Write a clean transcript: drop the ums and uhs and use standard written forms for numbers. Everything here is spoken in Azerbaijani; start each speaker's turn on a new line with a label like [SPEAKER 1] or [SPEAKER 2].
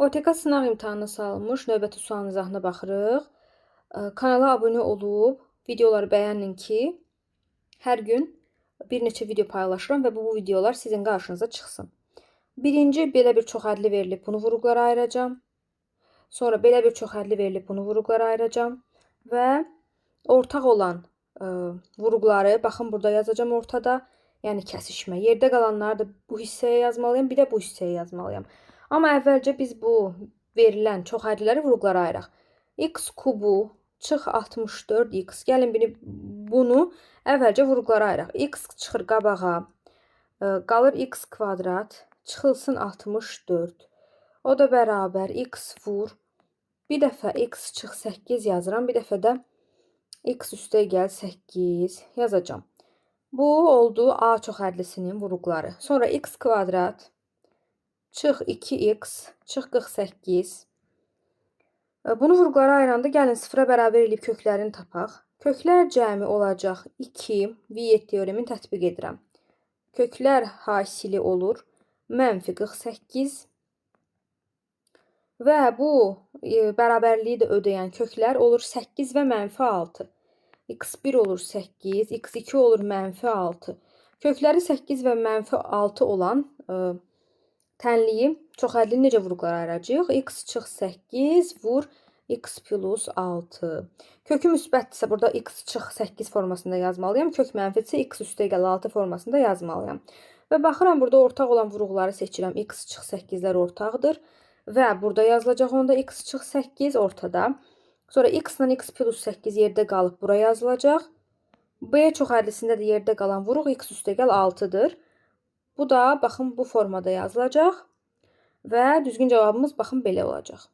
[SPEAKER 1] OTK sınaq imtahanına salınmış növbəti sualın izahına baxırıq. Kanala abunə olub videoları bəyənin ki, hər gün bir neçə video paylaşıram və bu videolar sizin qarşınıza çıxsın. Birinci, belə bir çoxhədli verilib, bunu vuruqlara ayıracağam. Sonra belə bir çoxhədli verilib, bunu vuruqlara ayıracağam. Və ortaq olan vuruqları, baxın burada yazacağam ortada, yəni kəsişmə. Yerdə qalanları da bu hissəyə yazmalıyam, bir də bu hissəyə yazmalıyam. Amma əvvəlcə biz bu verilən çoxhədliləri vuruqlara ayıraq. X kubu çıx 64x. Gəlin bunu əvvəlcə vuruqlara ayıraq. X çıxır qabağa, qalır x kvadrat, çıxılsın 64. O da bərabər x vur. Bir dəfə x çıx 8 yazıram, bir dəfə də x üstə gəl 8 yazacağam. Bu oldu A çoxhədlisinin vuruqları. Sonra x kvadrat çıx 2x çıx 48. Bunu vuruqlara ayıranda gəlin sıfıra bərabər eləyib köklərini tapaq. Köklər cəmi olacaq 2. Viet teoremini tətbiq edirəm. Köklər hasili olur mənfi 48. Və bu bərabərliyi də ödəyən köklər olur 8 və mənfi 6. x1 olur 8, x2 olur mənfi 6. Kökləri 8 və mənfi 6 olan tənliyi çoxhədli necə vuruqlara ayıracağıq? X çıx 8 vur x plus 6. Kökü müsbətdirsə burada x çıx 8 formasında yazmalıyam. Kök mənfidirsə x üstə gəl 6 formasında yazmalıyam. Və baxıram burada ortaq olan vuruqları seçirəm. X çıx 8-lər ortaqdır. Və burada yazılacaq onda x çıx 8 ortada. Sonra x ilə x plus 8 yerdə qalıb bura yazılacaq. B çoxhədlisində də yerdə qalan vuruq x üstə gəl 6-dır. Bu da baxın bu formada yazılacaq. Və düzgün cavabımız baxın belə olacaq.